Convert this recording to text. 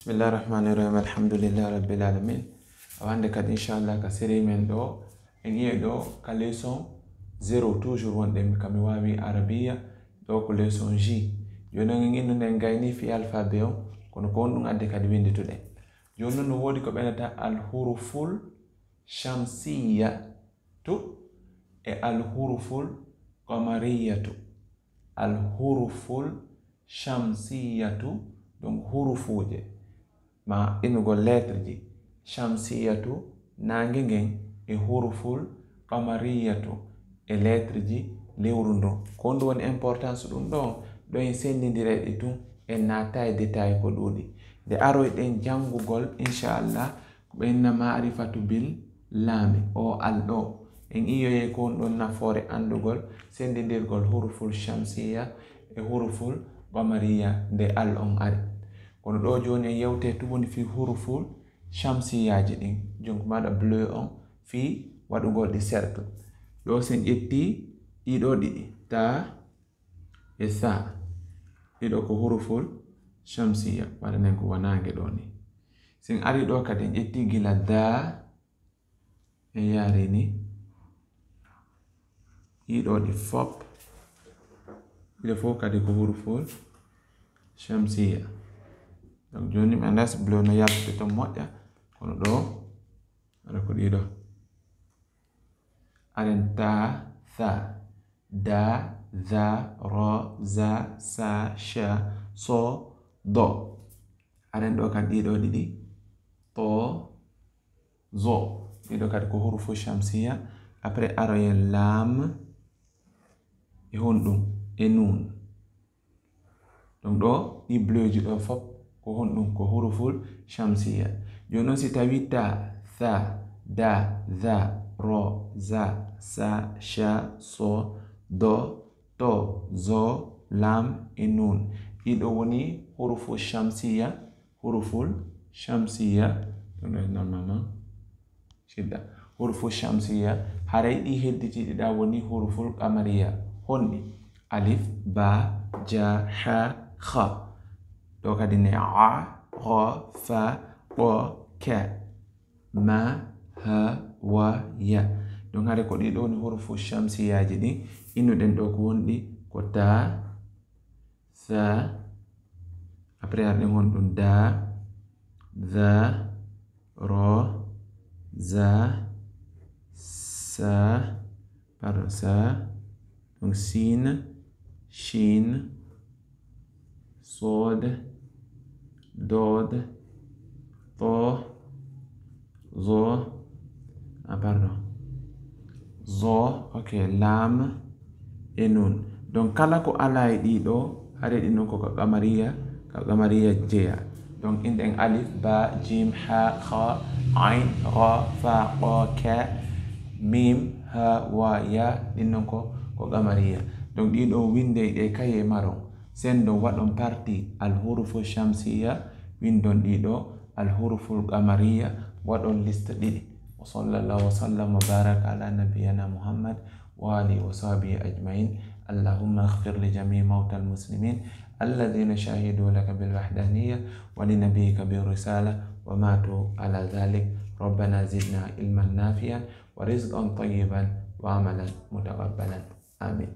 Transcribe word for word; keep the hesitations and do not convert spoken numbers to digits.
Bismillahi rahmani rahim. Alhamdulillahi rabbil alamin. Awa hannde kadi, inchallah, ka série men ɗo, en yi'ay ɗo ka leçon zéro, toujours wonɗen ka mi waawi arabiya, ɗo ko leçon J. Jooni noon en innuno en gayni fii alphabet on, kono ko honɗum addi kadi winndituɗen? Jooni noon no woodi ko ɓe innata al huruful shamsiyatu e al huruful qamariyatu. Al huruful shamsiyatu, donc hurufuuje, ma innugol lettre ji, shamsiyatu, naange ngen, e huruful qamariyatu, e lettre ji lewru ndun. Ko honɗum woni importance ɗum ɗon? Ɗo en senndindiray ɗi tun, en naatataa e détail ko ɗuuɗi. Nde aroyɗen janngugol, inchallah, ko ɓe inna ma'rifatu bil laami, o al ɗo. En iyoyay ko honɗum nafoore anndugol senndindirgol huruful shamsiya e huruful qamariya nde al on ari. Kono ɗo jooni en yewtay tun woni fii huruful shamsiyaaji ɗin, donc maɗa bleu on, fii waɗugol ɗi cercle. Ɗo si en ƴettii ɗiɗo ɗiɗi, ta e sa, ɗiɗo ko huruful shamsiya, waɗanen ko wa naange ɗo ni. Si en arii ɗo kadi en ƴettii gila da e yaari ni, ɗiɗo ɗi fop, ɗiɗo fof kadi ko huruful shamsiya. Donc jooni mi anndaa si bleu no yaltude toon moƴƴa, kono ɗo aɗa ko ɗiɗo. Aɗen ta, tha, da, dha, ra, za, sa, sha, so, do. Aɗen ɗo kadi ɗiɗo ɗiɗi, to, zo. Ɗiɗo kadi ko hurufu shamsiya. Après aroyen lam e honɗum? E nun. Donc ɗo ɗi bleuji ɗo fop ko honɗum? Ko huruful shamsiya. Jooni noon si tawi ta, tha, da, dha, ro, za, sa, sha, so, do, to, zo, lam e nun. Ɗiɗo woni hurufu shamsiya, huruful shamsiya. Ɗum ɗo normalement. Sidda. Hurufu shamsiya, haray ɗi hedditiiɗi ɗa woni huruful qamariya. Honɗi? Alif, ba, ja, ha, kha. Ɗo kadi ne a, ro, fa, ɓo, ka, ma, ha, wa, ya. Donc haray ko ɗiɗo woni hurufu shamsiyaaji ɗin. Innuɗen ɗo ko honɗi? Ko ta, tha, après arɗen honɗum? Da, dha, ro, za, sa, pardon, sa, donc sin, shin, sod, dod, to, zo, ah, pardon, zo, ok, lam e nun. Donc kala ko alaa e ɗiɗo, haray ɗin non ko ka qamariya, ka qamariya jeya. Donc inɗen alif, ba, jim, ha, kha, ain, ra, fa, qa, ka, mim, ha, wa, ya, ɗin non ko, ko qamariya. Donc ɗiɗo winndee ɗe kaye maron. Senndon waɗon partie al hurufu shamsiya, winndon ɗiɗo al huruful qamariya, waɗon liste ɗiɗi. Wa sallallahu wa sallam wa baraka ala nabiyyina Muhammad wa alihi wa sahbihi ajmain. Allahumma ighfir li jami'i mawtal muslimin alladhina shahidu laka bil wahdaniyya wa li nabiyyika bir risala wa matu ala dhalik. Rabbana zidna ilman nafi'an wa rizqan tayyiban wa amalan mutaqabbalan. Amin.